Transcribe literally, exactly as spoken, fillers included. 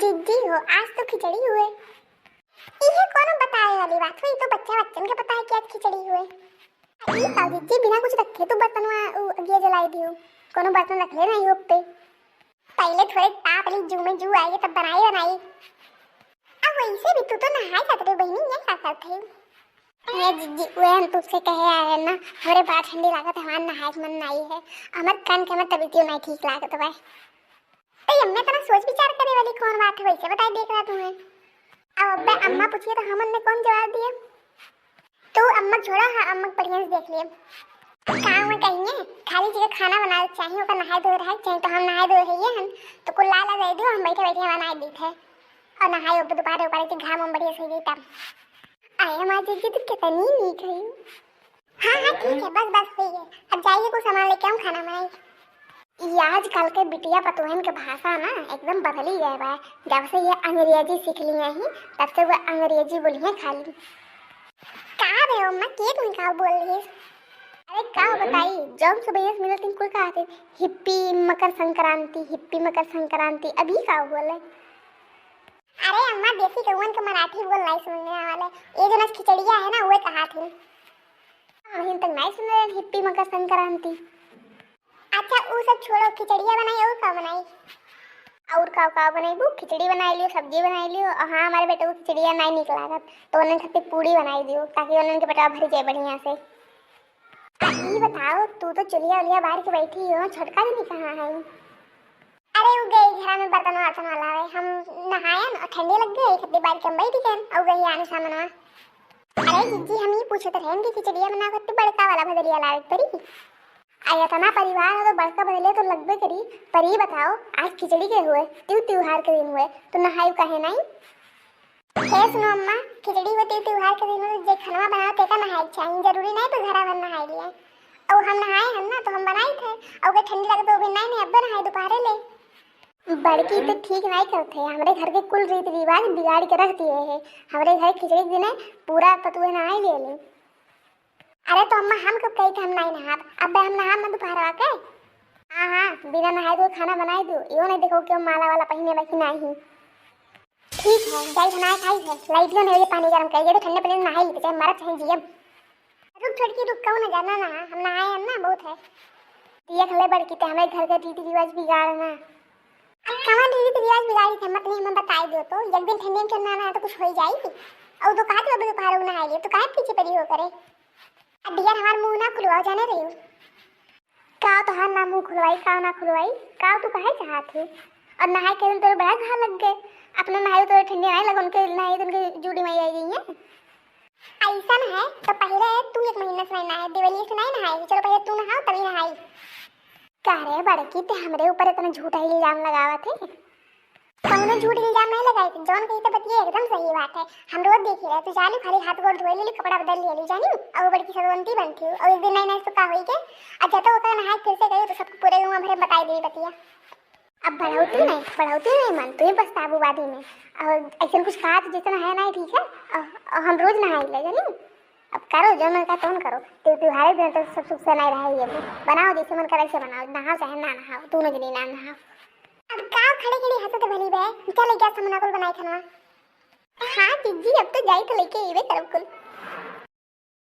जिज्जी हो, आज तो खिचड़ी हुए। इहे कोनो बताए वाली बात हुई, तो बच्चा बच्चन के पता है कि आज खिचड़ी हुए। ई का जिज्जी, बिना कुछ रखे तू बर्तनवा उ अगिया जलाई दियो, कोनो बर्तन रखले नहीं हो पे। पहले थोड़े ताप ली, जू में जू आएगी तब बनाई बनाई। अब वैसे भी तू तो नहाए जात रही बहिनी, ये का करत है? ए जिज्जी, उहे हम तुझसे कहे आए हैं ना, हमरे बड़ा ठंडी लागत है, हमार नहाए के मन नहीं है, हमर कान के हमर तबीयत नहीं ठीक लागत बा। तो ये में इतना सोच विचार करे वाली कौन बात है, वैसे बताई देख रहा तुम्हें। अब अब्बे अम्मा पूछिए तो हम उनने कौन जवाब दिए? तू अम्मा छोड़ा, हाँ अम्मा बढ़िया से देख लिए। काम में कहिए, खाली जगह खाना बनाए के चाहिए, ओकर नहाए धोए रहे के चाहिए, तो हम नहाए धोए है ये हम, तो कुल ला ला दे दियो, हम बैठे बैठे बनाए देते हैं। और नहाए ऊपर दोपहर ऊपर के घाम उम बढ़िया से गई तब। अरे माँ जी, जी तो कितनी नीक है। हाँ हाँ ठीक है, बस बस हुई है, अब जाइए कुछ सामान लेके आऊँ, खाना बनाई। ई आजकल के बिटिया पतोहन के भाषा ना एकदम बदली गए बा। जब से ये अंग्रेजी सीख लिए हैं, तब से वो अंग्रेजी बोली है खाली। का बे अम्मा, के तुम का बोल रही है? अरे का बताई, जौन सुबह से मिलत हैं कुल कहत हैं, "हिप्पी मकर संक्रांति, हिप्पी मकर संक्रांति।" अभी का बोले? अरे अम्मा, देसी कौवन के मराठी बोल नहीं समझ में आवे वाले। ये जो ना खिचड़िया है ना, वो कहा थी। हम तक नहीं सुन रहे हिप्पी मकर संक्रांति। अच्छा, उ सब छोड़ो, खिचड़िया बनाई और का बनाई? और का का बनैबू? खिचड़ी बनाई लियो, सब्जी बनाई लियो। और हाँ, हमारे बेटे को खिचड़िया नहीं निक लागत, तो उन्हें खातिर पूड़ी बनाई दियो, ताकि उन्हें के पेटवा भर जाए बढ़िया से। आ, ई बताओ, तू तो चुलिया उलिया बार के बैठी हो, छोटका दीदी कहाँ है? अरे, उ गई घरा में बर्तन वर्तन वाला है, हम नहायन और ठंडी लग गई, खातिर बार के हम बैठ गए, और गई आने सामनवा। अरे जिज्जी, हम ई पूछत रहन कि खिचड़िया बनावे खातिर बड़का वाला भदलिया लावे के पड़ी। आ इतना परिवार है तो बड़का भदलिया तो लगबे करी, पर ई बताओ, आज खिचड़ी के हुए, तिउ तिउहार के दिन हुए, तो नहायु काहे नहीं? हे सुनो अम्मा, खिचड़ी हुए, तिउ तिउहार के दिन हुए, जे खनवा बनावे तेका नहाए के चाहिए, जरूरी नहीं तो घरा भर नहाए लिए। और हम नहाए हम ना तो हम बनाई थे, और अगर ठंडी लगे तो भी नहीं, नहीं, अब नहाए दोपहरे ले। बड़की तो ठीक नहीं करते, हमरे घर के कुल रीति रिवाज बिगाड़ के रख दिए है। हमरे घर खिचड़ी के दिने पूरा पतुए नहाए ले ले। अरे तो अम्मा, हम कब कही कि हम नहीं नहाब? अब हम नहाब ना दोपहरवा के। हाँ हाँ, बिना नहाए धोए खाना बनाई दो, यो नहीं देखो क्यों माला वाला पहिने बा कि नहीं। ठीक है, जाई बनाए खाई है, लाइटियो नहीं, ये पानी गरम कर, ये तो ठंडे पानी में नहाई लेते, चाहे मरब चाहे जियब। रुक छोटकी रुक, कहूँ ना जाना ना, हम नहाए हम ना बहुत है। देख ले बड़की, ते हमरे घर के रीति रिवाज बिगाड़ना। अब कवन रीति रिवाज बिगाड़ी थे, मत नहीं हमें बताई दो तो, एक दिन ठंडी में चलना ना है तो कुछ हो ही जाएगी। और तो कहा तो अभी दोपहर में नहाई लिए, तो काहे पीछे पड़ी हो करे? अब डियर हमार मुंह ना खुलवाओ, जाने रही हो। का तोहार ना मुंह खुलवाई, का ना खुलवाई, का तू काहे चाहत है? और नहाए के दिन तोरे बड़ा घाम लग गए, अपना नहाए तोरे ठंडी नहीं लगे, उनके नहाए तो उनके जूड़ी में आई गई है। ऐसा है तो पहले तू एक महीना से नहीं नहाए, दिवाली से नहीं नहाए, चलो पहले तू नहाओ तभी नहाई। का रे बड़की, ते हमरे ऊपर इतना झूठा इल्जाम लगावत है? कौनो झूठ इल्जाम नहीं लगाई थी, जौन कही तो बतिया एकदम सही बात है। हम रोज देखी रहे, तू जालू खाली हाथ गोड़ धोए लेली, कपड़ा बदल लेली, जानी, और वो बड़की सदवंती बनती हो, और एक दिन नहीं नहीं तो का होई के, और जब तो ओकर नहाए फिर से गई तो सबको पूरे गाँव भरे में बताई देई बतिया। अब बढ़ौती नहीं, बढ़ौती नहीं मन, तू ही पछताबू बादी में। और ऐसे कुछ कहा तो जितना है नहीं ठीक है, और, और हम रोज नहाई ले, जानी। अब करो, जो मन का तौन करो। त्योहारे दिन तो सब सुख से नहीं रहे, ये भी बनाओ, जैसे मन करे, ऐसे बनाओ, नहाओ चाहे ना नहाओ, दोनों जनी ना नहाओ। अब का खड़े खड़ी हंसत भली बे, चल गया सामना कुल बनाए खाना। हाँ जिज्जी, अब तो जाई तो लेके अइबे करब कुल।